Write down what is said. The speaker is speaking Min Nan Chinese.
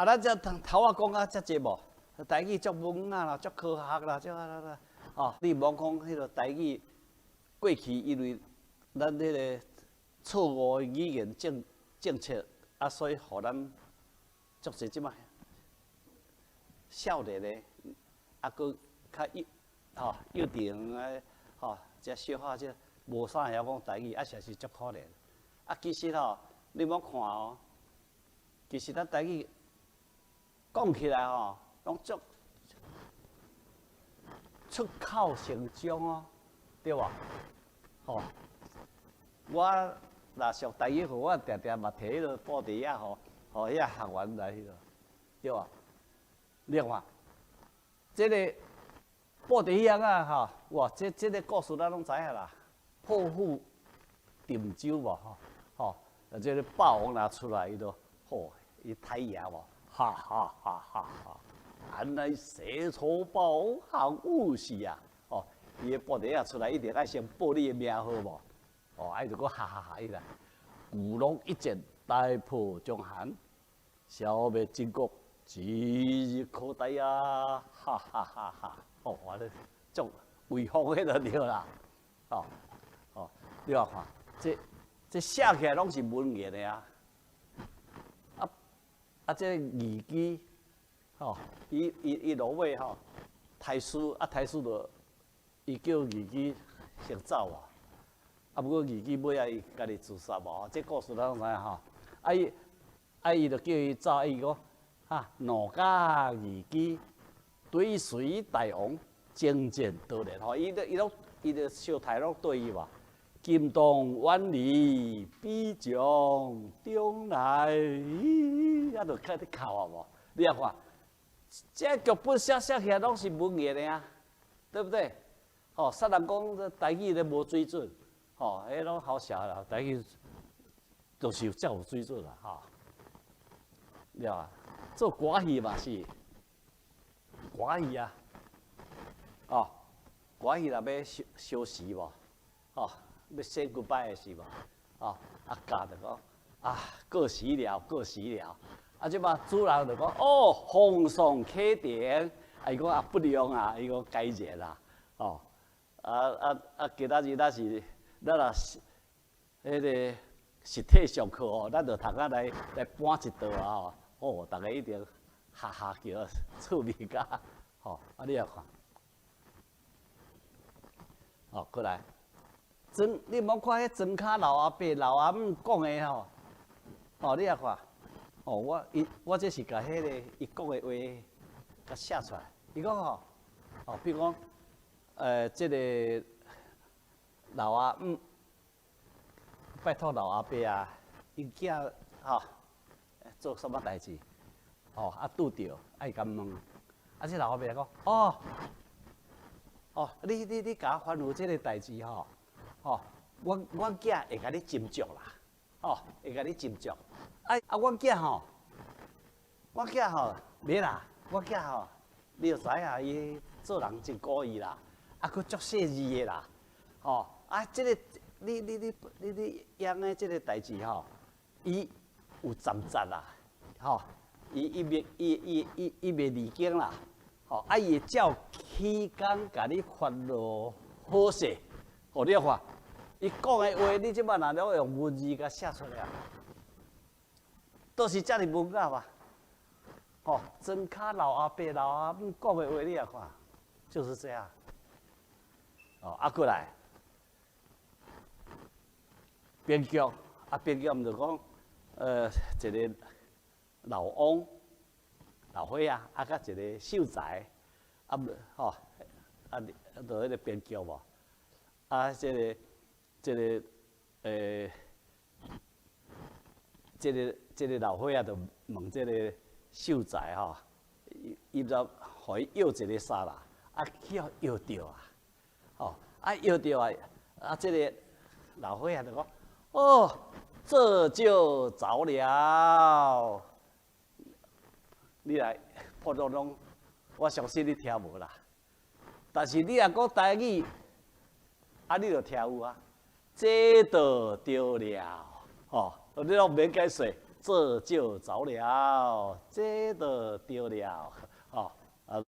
啊，咱這頭頭仔講啊遮濟無，台語足文雅啦，足科學啦，足啊啦啦，哦，你莫講彼個台語過去因為咱彼個錯誤的語言政策，啊，所以予咱足濟這擺少年的，啊，閣較幼吼幼稚園的吼，這小可這無啥會曉講台語，啊，實是足可憐。啊，其實吼，你莫看哦，其實咱台語講起來吼，攏足出口成章哦，對無？吼，我若上台語課，我定定嘛提彼個布袋仔吼，予遐學員來彼個，對無？你看，這個布袋戲啊，吼，哇，這個故事咱攏知影啦，破釜沉舟無吼，吼，啊，這個霸王若出來，伊就吼，伊太爺無，哈哈哈哈哈，原來西楚霸王項羽是啊，哦，伊的布袋仔出來，一定愛先報你的名號無？哦，啊，伊就閣哈哈哈伊來，巨鹿一戰大破章邯，消滅晉國，指日可待啊！哈哈哈哈！哦，我咧足威風彼就對啦，哦哦，你來看，這寫起來攏是文言的啊，啊啊，這虞姬，吼，伊落尾吼，太師啊，太師就伊叫虞姬先走啊，啊，毋過虞姬尾仔伊家己自殺無？這故事咱攏知影吼，啊伊啊伊就叫伊走，伊講哈，奴家虞姬追隨大王，征戰多年吼，伊都伊攏伊就相刣攏對伊嘛。今當遠離，彼將終來，啊，就開始哭啊無？你也看，這劇本寫寫起來攏是文言的啊，對不對？吼，啥人講這台語咧無水準？吼，彼攏好笑啦，台語就是遮有水準啦，吼。對啊，做歌戲嘛是歌戲啊，哦，歌戲若欲相相辭無，哦，欲 say goodbye 的時無，哦，啊教就講啊過時了，過時了，啊這擺主人就講哦，奉送啟程，啊伊講啊不用啊，伊講該熱啦，哦，啊啊啊，今仔日咱是咱若是彼個實體上課哦，咱就通啊來來搬一道啊，哦，逐家一定哈哈叫，趣味甲，吼，啊你也看，哦，過來，莊，你莫看彼莊跤老阿伯、老阿姆講的吼，哦，你也看，哦，我伊我這是共彼個伊講的話，共寫出來。伊講吼，哦，比如講，這個老阿姆拜託老阿伯啊，𪜶囝吼做啥物代誌，哦，啊拄著愛共問，啊這老阿伯講，哦，哦，你共我吩咐這個代誌吼，吼，阮囝會共你斟酌啦，吼，會共你斟酌。啊啊，阮囝吼，阮囝吼，袂啦，阮囝吼，你就知影伊做人真古意啦，啊，閣足細膩的啦，吼，啊，這個你養的這個代誌吼，伊有暫節啦，吼，伊袂伊伊伊伊袂離經啦，吼，啊，伊會照起工共你發落好勢，吼，你看，伊講的話，你這擺若攏用文字共寫出來啊，都是遮爾文雅吧？吼，莊跤老阿伯、老阿姆講的話，你也看，就是這樣。哦，啊，過來，編劇，啊，編劇毋就講，一個老翁、老歲仔，啊，佮一個秀才，啊，吼，啊，就彼個編劇無，啊，這個老歲仔就問這個秀才吼，伊伊就予伊搖一个捒啦，啊，去予搖著啊，吼，啊搖著啊，啊，這個老歲仔就講，哦，這就著了。你來普通攏，我相信你聽無啦。但是你若講台語，啊，你就聽有啊。這就著了，吼，你攏免解釋，這就著了，這就對了。